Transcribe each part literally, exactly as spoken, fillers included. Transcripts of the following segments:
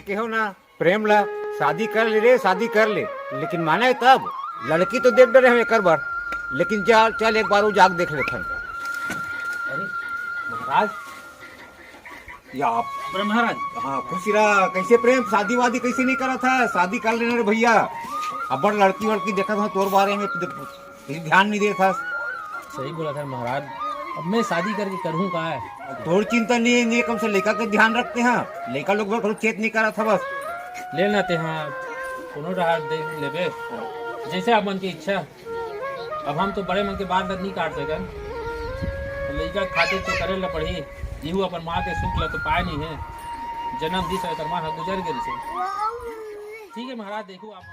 केहो ना, प्रेम ला, शादी कर ले रे, शादी कर ले, लेकिन माने तब, लड़की तो देख डरे हम एकर बर, लेकिन चल, चल एक बार वो जाके देख लेथन। अरे महाराज, या आप बड़े महाराज। हाँ, खुशी रहा। कैसे प्रेम, शादी वादी कैसे नहीं करा था? शादी कर लेना रे भैया। अब बड़ लड़की वड़की देखा था तोर बारे में, तो कुछ ध्यान नहीं देता। सही बोला था महाराज, अब मैं शादी करके करूँ का है? तोर चिंता नहीं है, नहीं कम से लड़का के ध्यान रखते हैं, लड़का लोग बहुत चेत नहीं करा था बस। ले ना ते हाँ, कोनो राह देख लेबे, जैसे आप मन की इच्छा। अब हम तो बड़े मन के बात नहीं काट सकन, तो लइका खातिर तो करे ला पड़ही। इहू अपन माँ के सुख ला तो पाए नहीं है, जन्म दिस है, एकर माँ ह गुजर गेल से। ठीक है महाराज, देखो आप।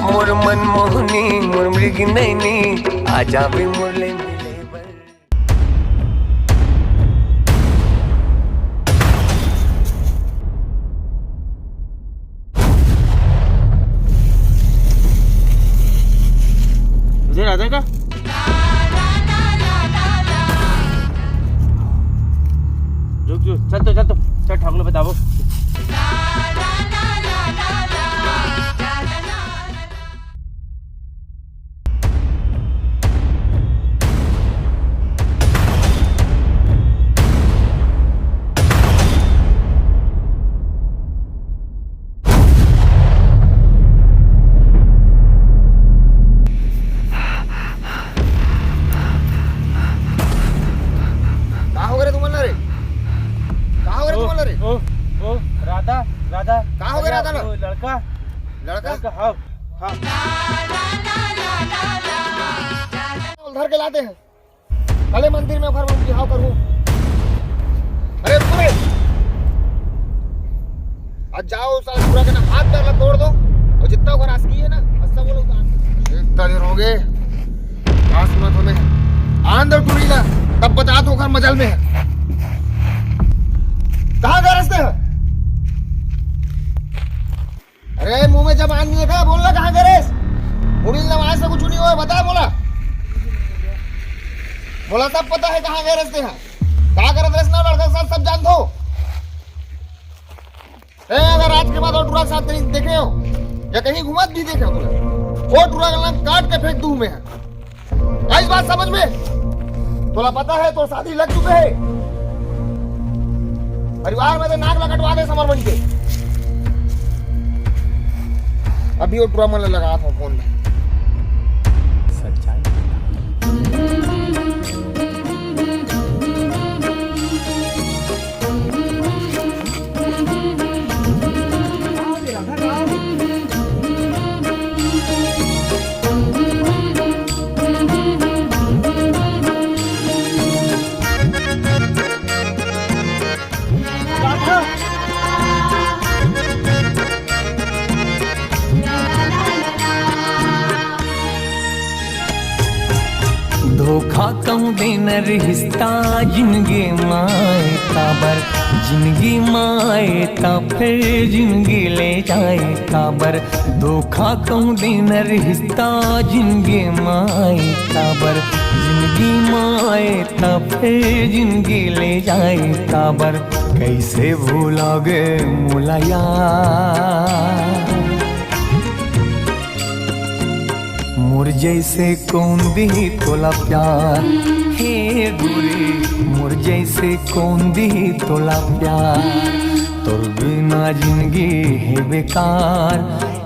मोर मनमोहनी, मोर मृग नैनी, आ जाबे मोर ले मिले बर। उधर आ जाएगा। रुक, रुक, चल तो, चल तो, चल ठाकुर बताओ। का हो गे रे तुमन ला रे? का हो गे रे ओ, तुमन ला रे? ओ, ओ, राधा, राधा। का हो गे अरे, राधा ला? ओ, लड़का, लड़का? लड़का, हाँ, हाँ। धर के लाते हैं। काले मंदिर में ओखर मन बिहाव करहूं। अरे रुको रे। आज जाओ साला टूरा के ना हाथ पैर ला तोड़ दो और जितना ओखर आसकी है ना, सब वो लोग उतार दो। इतना देर हो गए। पास में तो नहीं। आन दो टूरी ला, तब बता दो ओखर मजल में है। कहाँ गए रस्ते हैं? अरे, मुंह में जबान नहीं है का? बोल ना, कहाँ गए रेस? मुड़ी नवाज से कुछ नहीं हुआ, बता, बोला। बोला, सब पता है कहाँ गए रेस ते हैं। कहाँ गए रेस ना, लड़का के साथ सब जानत हो। ए, अगर आज के बाद वो टूरा के साथ कहीं देखे हो या कहीं घूमत भी देखे हो, बोला, वो टूरा का नाम काट के फेंक दूं मैं। आइस बात समझ में? तोला पता है, तोर शादी लग चुके है। परिवार में तो नाक ला कटवा दे समर बन के। अभी वो टूरा मन लगा था फोन में। सच्चाई। धोखा कहूँ देना रिश्ता जिनगी माए काबर, जिनगी माए ता फिर जिनगी ले जाए काबर। धोखा कहूँ देना रिश्ता जिनगी माए काबर, जिनगी माए ता फिर जिनगी ले जाए काबर। कैसे भूला गे मोला यार। मोर जैसे कौन दिही तोला प्यार, हे गोरी, मोर जैसे कौन दिही तोला प्यार, तोर बिना जिंदगी हे बेकार,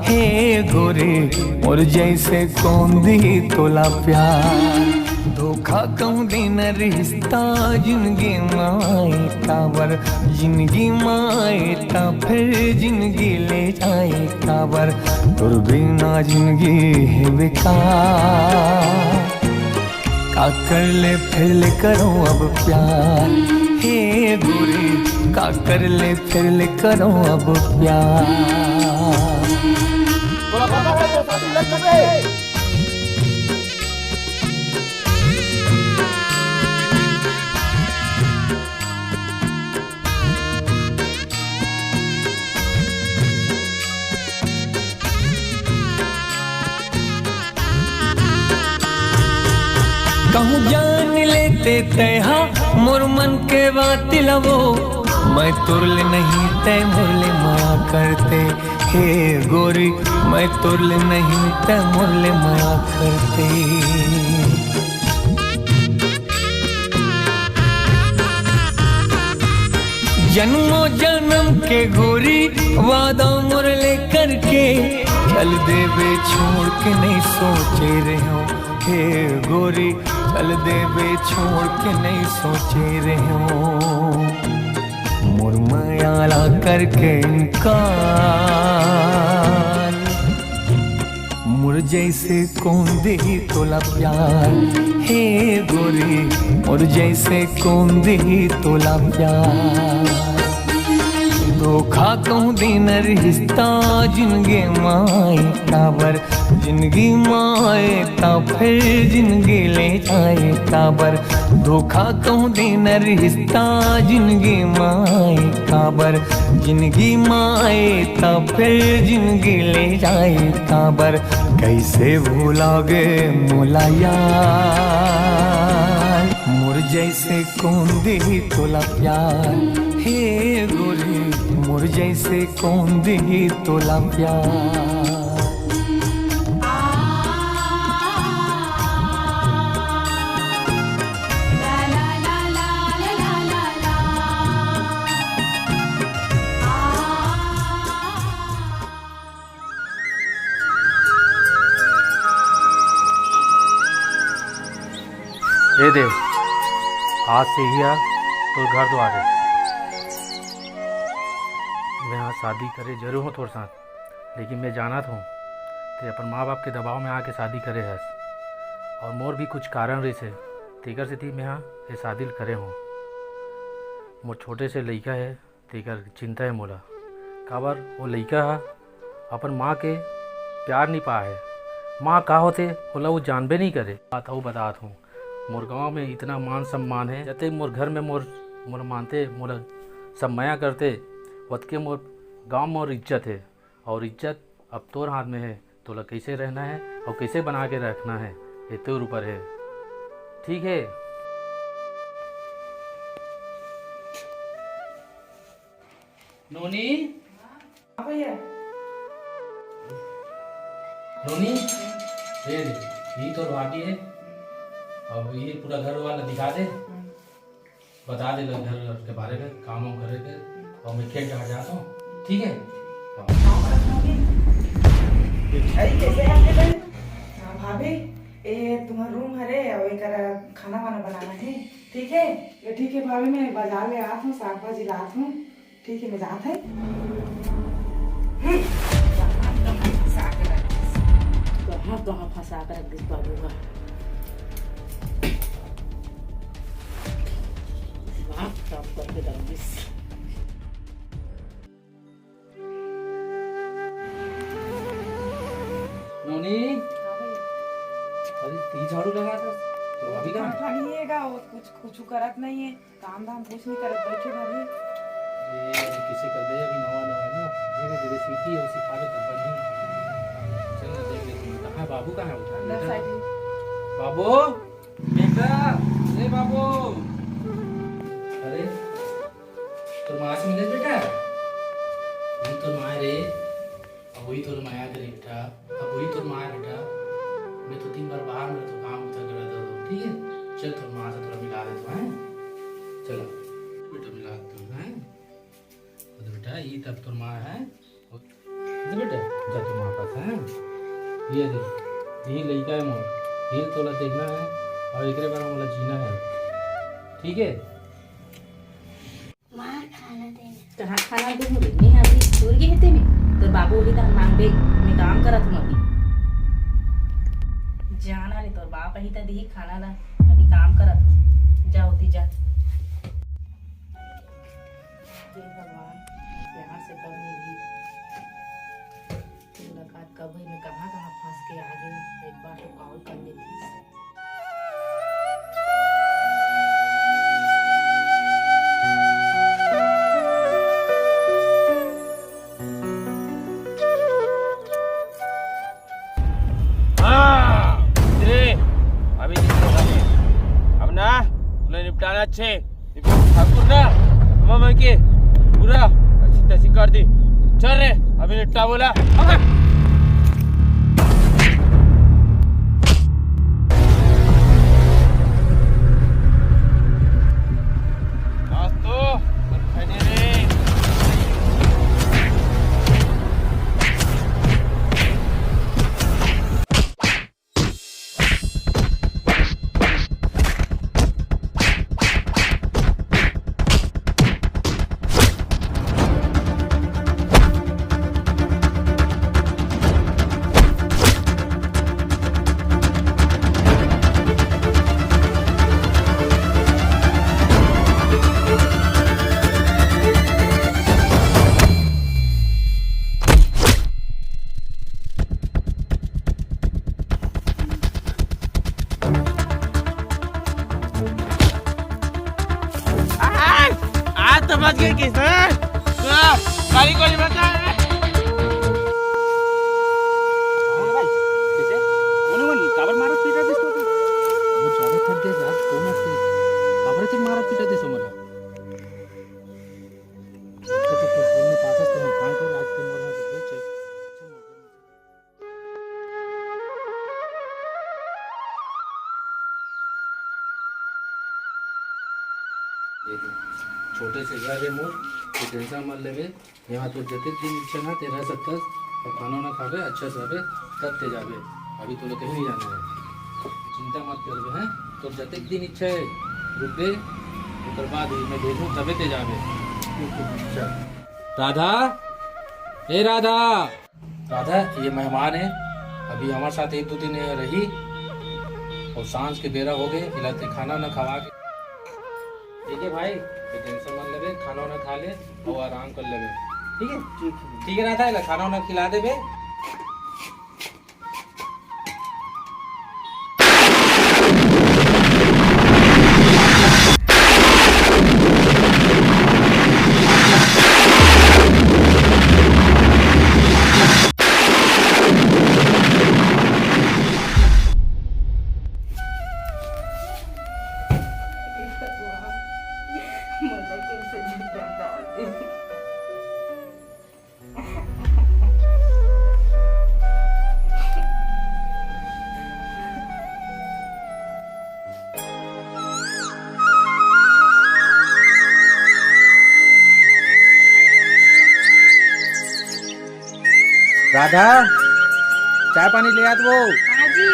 हे गोरी, मोर जैसे कौन दिही तोला प्यार। धोखा कहूँ देना रिश्ता जिनगी माए काबर, जिनगी माए ता फिर जिनगी ले जाए काबर, तोर बिना जिनगी हे बेकार। का कर ले फिर ले करो अब प्यार, हे गोरी, का कर ले फिर ले करो अब प्यार। कहूँ जान लेते तैहा मोर मन के बात लवो, मैं तुरले नहीं तै मुरले मया करते। हे गोरी, मैं तुरले नहीं तै मुरले मया करते। जन्मों जन्म के गोरी वादा मोर ले करके, चल देबे छोड़ के नहीं सोचे रहो। हे गोरी, चल देबे छोड़ के नहीं सोचे रहो। मोर मया ला करके इनकार, मोर जैसे कौन देही तोला प्यार। हे गोरी, मोर जैसे कौन देही तोला प्यार। धोखा कहूँ देना रिश्ता जिनगे माए काबर, जिनगी माए ता फिर जिनगी ले जाए काबर। धोखा कहूँ देना रिश्ता जिनगी माए काबर, जिनगी माए ता फिर जिनगी ले जाए काबर। कैसे भुलागे मोला यार, मोर जैसे कौन देही तोला प्यार। हे गोरी, मोर जैसे कौन देही तोला प्यार। ए दे, आज से ही यार तोर घर द्वार है। मैं आज शादी करे जरूर हूँ तोर साथ, लेकिन मैं जानत हूँ ते अपन माँ बाप के दबाव में आके शादी करे हस, और मोर भी कुछ कारण रहिस हे, तेकर सेती मैं हा ये शादी ल करे हूँ। मोर छोटे से लइका है, तेकर चिंता है मोला, काबर वो लइका हा अपन माँ के प्यार नहीं पाए है। माँ का होते ओला वो जानबे नहीं करे। बात अउ बतात हूँ, मोर गाँव में इतना मान सम्मान है, जते मोर घर में मोर मोला मानते, मोला सब मया करते, ओतके मोर गाँव में मोर इज्जत है। और इज्जत अब तोर हाथ में है, तोला कैसे रहना है और कैसे बना के रखना है, ये तोर ऊपर है। ठीक है नोनी? हाँ भैया। नोनी, ये दे, ये तोर भाभी है। अब ये पूरा घर वाला दिखा दे, बता दे घर के बारे में, काम वाम करे के, और मैं खेत डहर जात हूँ, ठीक है? हाँ। अरे, कैसे करके बन? हाँ, भाभी, ये तुम्हारा रूम हरे, और एक खाना वाना बनाना है, ठीक है? ये ठीक है भाभी, मैं बाजार ले आत हूँ, साग भाजी लात हूँ, ठीक है, मैं जात है। हम्म, कहाँ, कहाँ फंसा के रख दिस? कहाँ, कहाँ फंसा के रख दिस बाबू का? दिमाग काम करके रख दिस। नोनी, हाँ भैया। अरे, ती झाड़ू लगा था, तो अभी कहाँ? ठंडा नहीं है का? वो कुछ, कुछ करत नहीं है। काम धाम कुछ नहीं करत, बैठे घर में। ये अभी किसे कर दे, अभी नवा नवा है ना, धीरे धीरे सीखी और सिखा दे तब बनी। चल ना, देख लेते हैं, कहाँ है बाबू, कहाँ है? उठा, अंदर बेटा। साइड में। बाबू, बेटा, ए बाबू। अरे, तोर माँ से मिले बेटा? ये तोर माँ रे। अब वही तोर माया करे बेटा, अब वही तोर माँ है बेटा। मैं तो दिन भर बाहर में रहता हूँ, काम उतर कर रहता हूँ, ठीक है? चल, तोर माँ से थोड़ा मिला देता हूँ, हैं? चलो बेटा, मिला देता हूँ, हैं? तो बेटा, ये तब तोर माँ है। तो बेटा, जा तोर माँ पास, हैं? ये दे, ये लइका है मोर, ये तोला देखना है और एकरे बारे में मोला जीना है, ठीक है? माँ, खाना दे ना। कहाँ खाना दूँ रे? मैं अभी दूर गए थे मैं। तोर बाबू अभी तक मांगबे, मैं काम करत हूँ अभी। जाना रे, तोर बाप अभी तक दिही खाना ला, अभी काम करत हूँ। जा ओती जा। हे भगवान, यहाँ से कब मिली? मुलाकात कब हुई, मैं कहाँ कहाँ फंस के आ गई, एक बार तो कॉल कर लेती। हाँ, ए, अभी ठीक होगा। निपटाना छे। ठाकुर ना, मामा के पूरा अच्छी तैसी कर दी। चल रे, अभी निपटा बोला। आज तो मत खाने रे। आज, आज तो बच गए किसान। तो गाड़ी को नहीं बचा है। कौन भाई? कैसे? कौन है वो? काबर मारत पीटत दिस तो? बहुत ज्यादा थक गया यार, कौन है? काबर से मारत पीटत दिस हो मला? तो, तो, तो, तो, पास तो है, काम कर, आज तो मरना तो है, चल। छोटे से घर है मोर, तो टेंशन मत लेबे। यहाँ तो जतेक दिन इच्छा ना ते रह सकथस, और खाना ना खाबे, अच्छा से रहबे, तब ते जाबे। अभी तोला कहीं नहीं जाना है, चिंता मत करबे, हैं? तो जतेक दिन इच्छा है रुकबे, ओकर बाद ही मैं भेजूँ तबे ते जाबे। चल। राधा, ए राधा। राधा, ये मेहमान है, अभी हमारे साथ एक दो दिन रही और सांझ के बेरा हो गए, इला ते खाना ना खवा के। ठीक है भाई, तो टेंशन मत लेबे, खाना वाना खा ले और आराम कर लेबे। ठीक है? ठीक है। ठीक है राधा, इला खाना वाना खिला देबे। राधा, चाय पानी ले आत वो। हाँ जी।